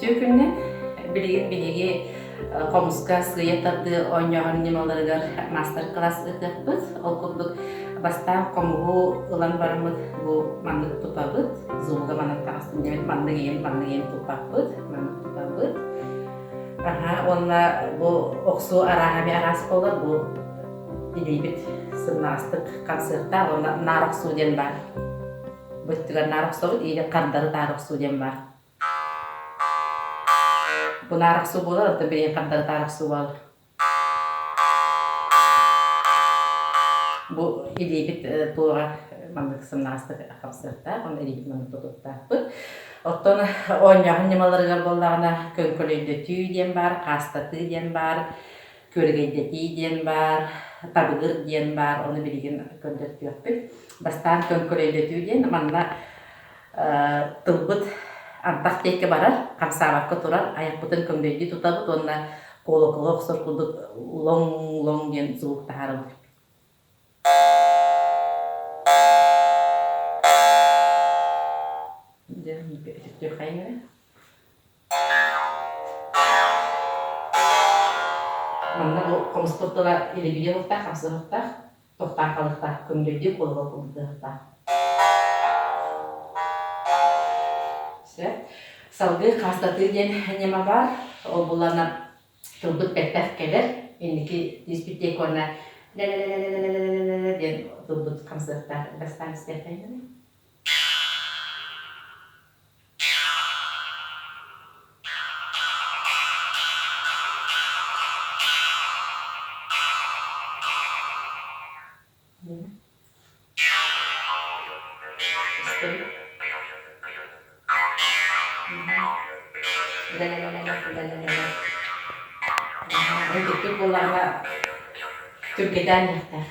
Үтүө күнүнэн! Билигин биһиги хомуска сыыйа тардыы оонньооһун ньымаларыгар маастар-кылаас ыытыахпыт. Ол курдук бастаан хомуһу ылан бараммыт бу маннык тутабыт, звуга маннык таҕыстын диэбит, маннык ийэн, маннык ийэн туппаппыт, маннык тутабыт. Аха, уонна бу охсуу арааһа эмиэ араас буолар, бу илиибит сымнаҕастык хамсыахтаах уонна наар охсуу диэн баар. Бу өттүгэр наар охсобут или хардары таары охсуу диэн баар. Бу наар охсуу буолар, оттон билигин хардары таары охсуу буолар. Бу илиибит туоҕа маннык сымнаҕастык хамсыахтаах, уонна илиибит маннык тутуктаахпыт. Оттон оонньооһун ньымаларыгар буоллаҕына көҥкөлөйдөтүү диэн баар, хаастатыы диэн баар, күөрэгэйдэтии диэн баар, табыгыр диэн баар, ону билигин көрдөртүөхпүт. Бастаан көҥкөлөйдөтүү диэн манна тылбыт антах диэки барар, хамсаабакка турар, айахпытын көҥдөйдүү тутабыт уонна колоколу охсор курдук лоҥ-лоҥ диэн звук таһаарабыт. Манна бу хомуспут тыла илибийэ уохтаах, хамсыахтаах, тохтоон халыахтаах, көҥдөйдүү куолаҕа кубулутуохтаах. Сөп. Салгыы хаастатыы диэн ньыма баар. Ол булана тылбыт бэттэх кэлэр. Инники тииспит диэки уонна лэ-лэ-лэ-лэ-лэ-лэ-лэ диэн тылбыт хамсыахтаах. Бастаан истиэхтээх. Итирбит буоллаҕына түргэтээн иһиэхтээх.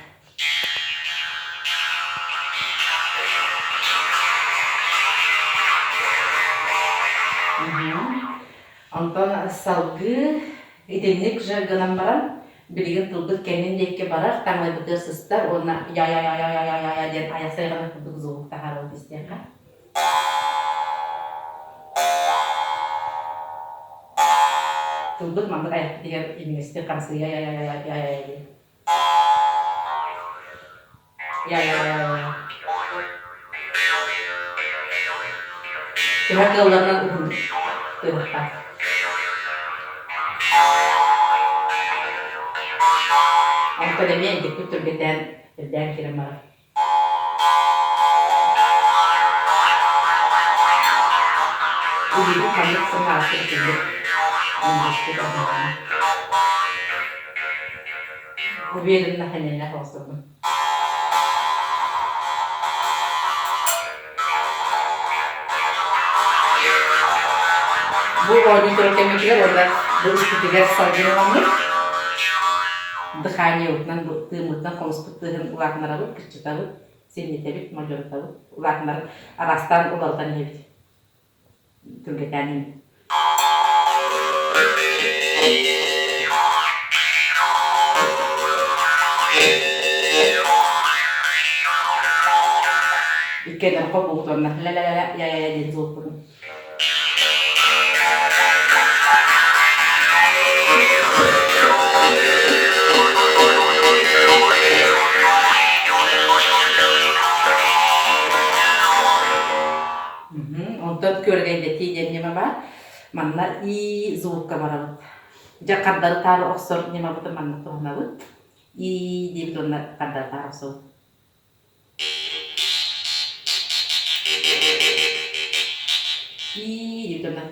Онтон салгыы итинник же гынан баран, билигин тылбыт кэннин диэки барар, таҥнайбытыгар сыстар уонна я-я-я-я-я-я-я диэн айах сайҕанар курдук звук таһаарабыт истиэххэ. Тылбыт маннык айахпытыгар имигэстик хамсыы я-я-я-я-я-я диэн. Төһө кыалларынан уһуннук тыыныхтаах. Онтон эмиэ илдьиппит түргэтээн үрдээн киирэн барар. Илиибит ханнык сымнаҕастык итинник иҥнэстик оҥоһунна. Уверенно хэнэннэх оҥостобун. Бу оонньуу турар кэммитигэр уонна бу испитигэр салгын ылламмыт. Дыханиебытынан, бу тыыммытынан хомуспут тыаһын улаатыннарабыт, кыччатабыт, синньитэбит, модьурутабыт, улаатыннаран араастаан уларытан иһэбит. Түргэтээн иһэбит. Иккиэннэрэ холбоһут уонна ля-ля-ля я-я-я диэн звукпутун. Онтон күөрэгэйдэтии диэн ньыма баар. Манна и звукка барабыт. Дьэ хардары таары охсор ньымабытын манна туһанабыт. И диэбит уонна хардары таары охсобут. И диэбит уонна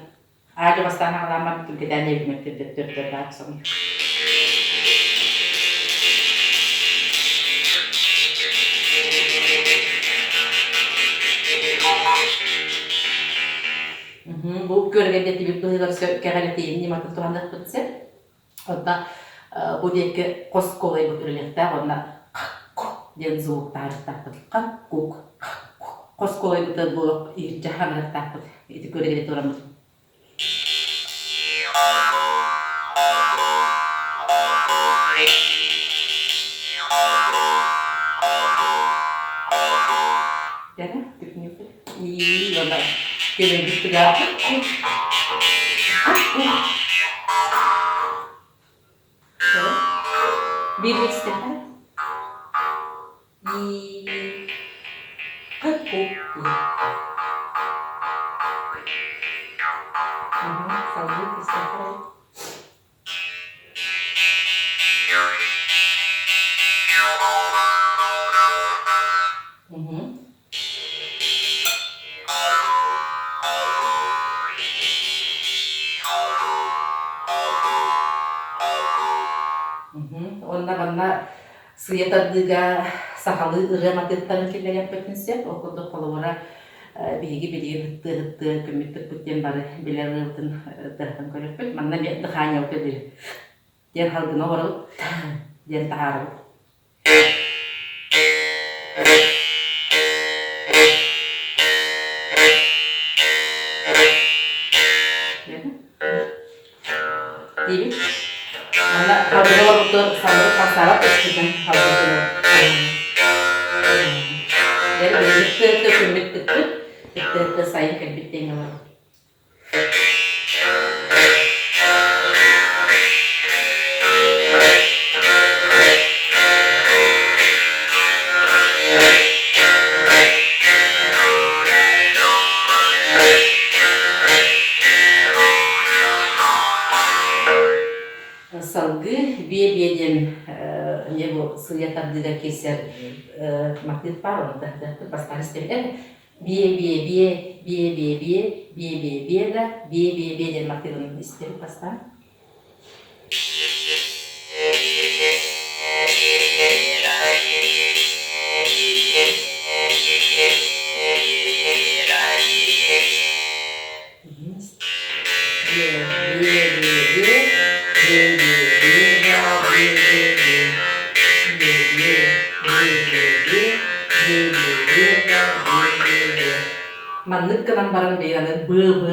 аадьа бастаан аҕалаан баран түргэтээн диэбитим түрдэр таары охсобун. Бу күөрэгэйдэтибит быһыылар кэҕэлэтиин ньыматын туһаныахпыт сөп. Онно бу диэки хос куолайбыт үлэлиэхтээх уонна диэн звук таһаарыахтаахпыт. Ха-кук, хос куолайбыты буолуох иһирдьэ хаҥырыахтаахпыт. Ити күөрэгэйдэтэ тураммыт. Биир истэххэ И Ку Салгыы истэххэ Уонна манна сыыйа тардыыга сахалыы ырыа матыыптарын киллэриэхпитин сөп. Ол курдук холобура биһиги билигин ыттыы-ыттыы күммүт тыкпыт диэн бары билэр ырыабытын тыаһатан көрүөхпүт. Манна эмиэ дыхание төлүүр диэн салгына олоробут диэн таһаарабыт. Диибит. Манна салгын олорбутугар салгын хамсаабат өттүнэн салгын Дьэ, күммүт тыкпыт, тыкты сайын кэлбит диэҥҥэ олоробут. Салгыы биэ-биэ диэн эмиэ бу сыыйа тардыыга киирсэр матыып баар, ону таһытыахпыт бастаан истэбит. Биэ-биэ-биэ, биэ-биэ-биэ, биэ-биэ-биэ да, биэ-биэ-биэ диэн матыыбын истэбит бастаан. Маннык гынан баран бэйэни б-б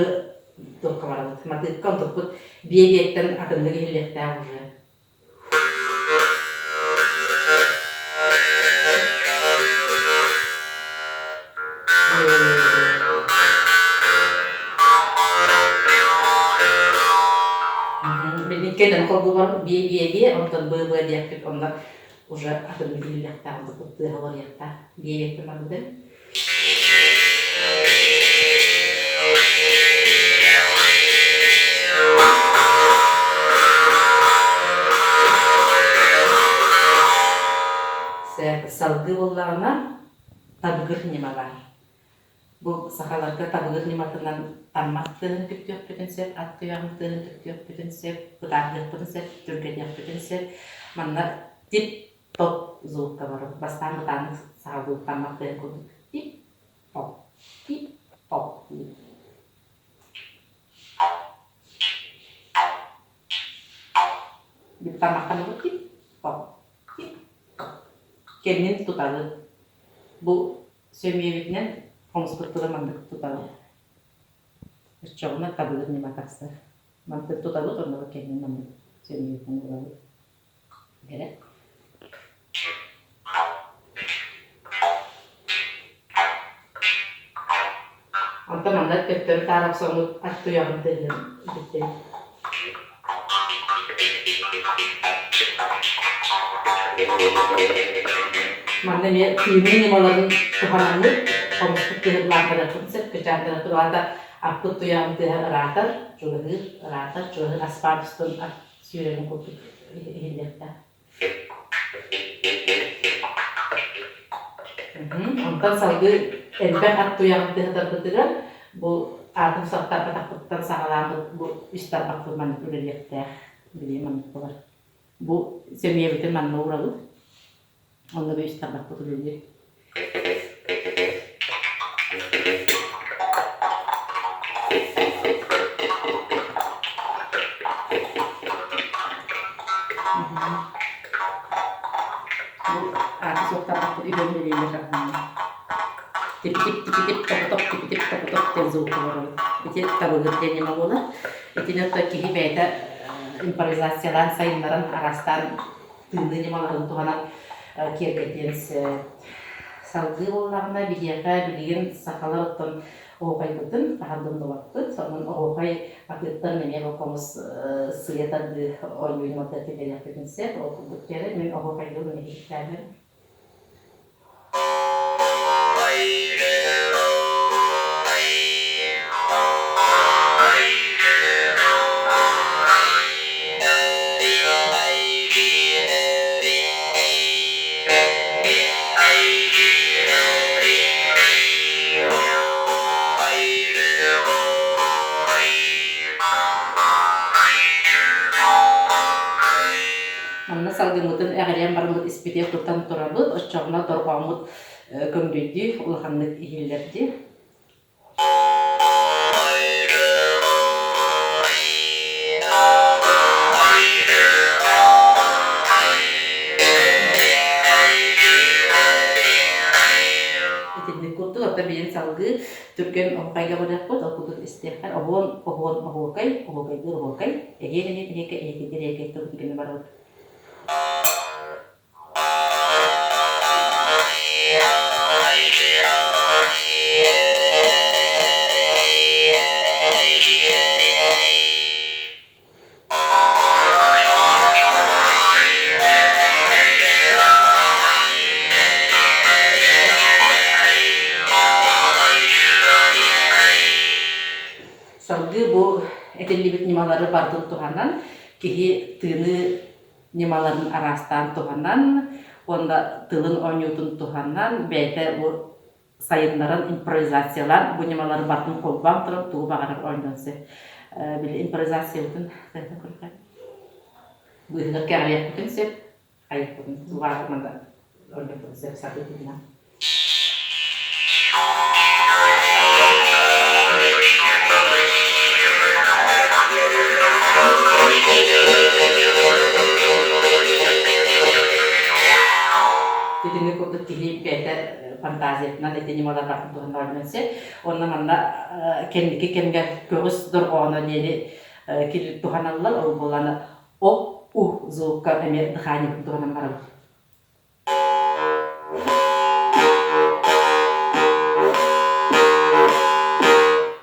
туохха барабыт. Матыыкка онтукпут биэ-биэттэн атыннык иһиллиэхтээх уже. Биликкэнэн холбугар биэ-биэ-биэ, онтон б-б диэхпит онно уже атын билиллэхтээх онтукпут тыаһа уларыйыахтаах. Биэ-биэттэн барбытым. Салгыы буоллаҕына табыгыр ньыма баар. Бу сахаларга табыгыр ньыматынан таммах тыаһын түктүөхпүтүн сөп, ат туйаҕын тыаһын түктүөхпүтүн сөп, бытаардыахпытын сөп, түргэтиэхпитин сөп. Манна тип-топ звукка барар. Бастаан бытааннык саҕалыыр таммах тыаһын курдук тип-топ, тип-топ диир. Таммахтанабыт тип-топ, тип-топ. Кэннин тутабыт. Бу Сөмүйэбитинэн хомуспут тыла маннык тутабыт. Оччоҕуна табыгыр ньыма тахсар. Мантан тутабыт, онно кэннин маннык сөмүйэбитинэн ылабыт. Эрэ. Онтон манна төттөрү таары охсоммут ат туйаҕын тыаһын бүттэ. Манна эмиэ тыыныы ньымаларын туһанаммыт, хомуспут тыаһын сөп, кычаантарыахпыт аата аппыт туйаҕын тыаһа ыраатар, чугаһыыр, ыраатар, чугаһыыр аспаал устун ат сүүрэрин курдук иһиллиэхтээх. Онтон салгыы элбэх ат туйаҕын тыаһатарбытыгар бу аатын сахтарбатахпыттан саҕалааммыт бу үс тарбахпыт маннык үлэлиэхтээх билиэ маннык буолар. Бу сөмүйэбитин манна уурабыт. Онно бу үс тарбахпыт үлэлиир. Бу ааты суохтаабаппыт үһүөн үлэлииллэр Тип-тип топотоп тип-тип топотоп диэн звук оҥоробут. Ити табыгыр диэн ньыма буолар. Итини оттон киһи бэйэтэ импровизациялаан сайыннаран араастаан тыыныы ньымаларын туһанан киэргэтиэн сөп. Салгыы буоллаҕына, биһиэхэ билигин сахалар оттон оһуохайбытын хаһан да Онон оһуохай атыттан эмиэ бу хомус сыыйа тардыы оонньуу ньымата киллэриэхпитин сөп. Ол курдук кэлэн мин оһуохайдыыбын эһиги Манна салгыммытын эҕирийэн бараммыт испитиэх тутан турабыт, оччоҕуна дорҕооммут көҥдөйдүү улаханнык иһиллэрдии. Итинник курдук, оттон билигин салгыы түргэн оһуохайга барыахпыт, ол курдук истиэххэ оһуон, оһуон, оһуокай, оһуокайдыыр оһуокай, эһиэн эһиэн эһиэкэ эһиэкэйдиир эһиэкэй тыл барабыт. Салгыы бу этиллибит ньымалары барытын туһанан киһи тыыныы ньымаларын араастаан туһанан уонна тылын оонньуутун туһанан бэйэтэ бу сайыннаран импровизациялаан бу ньымалары барытын холбоон туран тугу баҕарар оонньуон сөп. Били импровизациябытын быыһыгар кэҕириэхпитин сөп, айыахпытын тугу да оонньуохпутун сөп сатыытынан. Итинник курдук киһи бэйэтэ фантазиятынан ити ньымалар барытын туһанар сөп. Онно манна кэнники кэмҥэ көҕүс дорҕооно диэни туһаналлар. Ол буолан о, у звукка эмиэ дыханиябытын туһанан барабыт.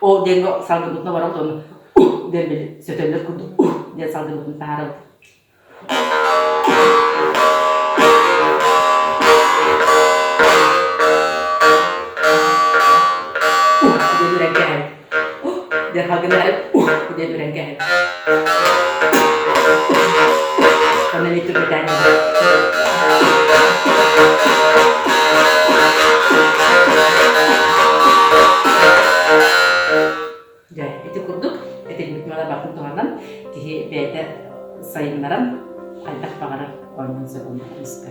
Ол диэн салгыбытын оборон уонна ух диэн били сөтөллөр курдук ух диэн салгыбытын таһаарабыт. Ух диэн үрэн кээһэбит. Ух диэн салгын ух диэн үрэн кээһэбит. Онно эмиэ түргэтээн Дьэ, ити курдук этиллибит батын туһанан киһи бэйэтэ сайыннаран хайдах баҕарар оонньуон сөп онно хомуска.